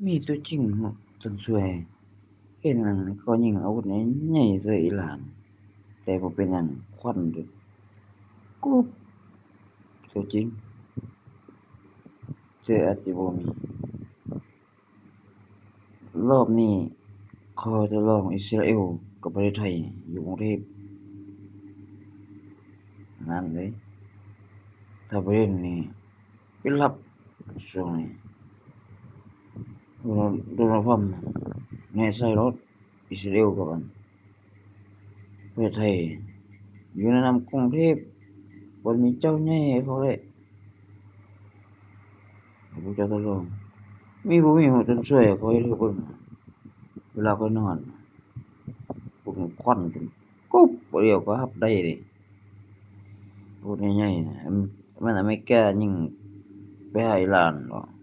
ມີຕົວຈິງເນາະ ທ່ານຊ່ວຍ. ເຫັນອັນເຂົາຍິງອາວຸດໃຫຍ່ໆໃສ່ອີ່ຫຼານ ແຕ່ບໍ່ເປັນຫຍັງ ຄວັນຈຸດ ກຸບ. ຕົວຈິງ ແຕ່ອາດຈະບໍ່ມີ. ລອບນີ້ຂໍທະດລອງອິດສະຣາເອວກັບປະເທດໄທຢູ່ກຸງເທບນັ້ນເລີຍ. ຖ້າບໍ່ເຫັນນີ້ ປິດລັບຊ່ວງນີ້ ໂດນາລຳແນ່ໃສ່ໂລດ ອິດສະຣາເອວກັບອັນປະເທດໄທ ຢູ່ໃນນາມກຸງເທບ ບໍ່ມີເຈົ້າໃຫຍ່ໃຫ້ເຂົາເລີຍ. ໃຫ້ພວກເຈົ້າທົດລອງ ມີບໍ່ມີຫົວຈົນຊ່ວຍ ຂ້ອຍເຮັດໃຫ້ເບິ່ງ ເວລາຂ້ອຍນອນ ພວກມັນຄວັນຈົນກຸບ ບໍ່ດຽວກໍຮັບໄດ້ເດ້. ພວກໃຫຍ່ໆນະ ແມ່ນອາເມລິກາຍິງໄປຫາອີ່ຫຼານເນາະ.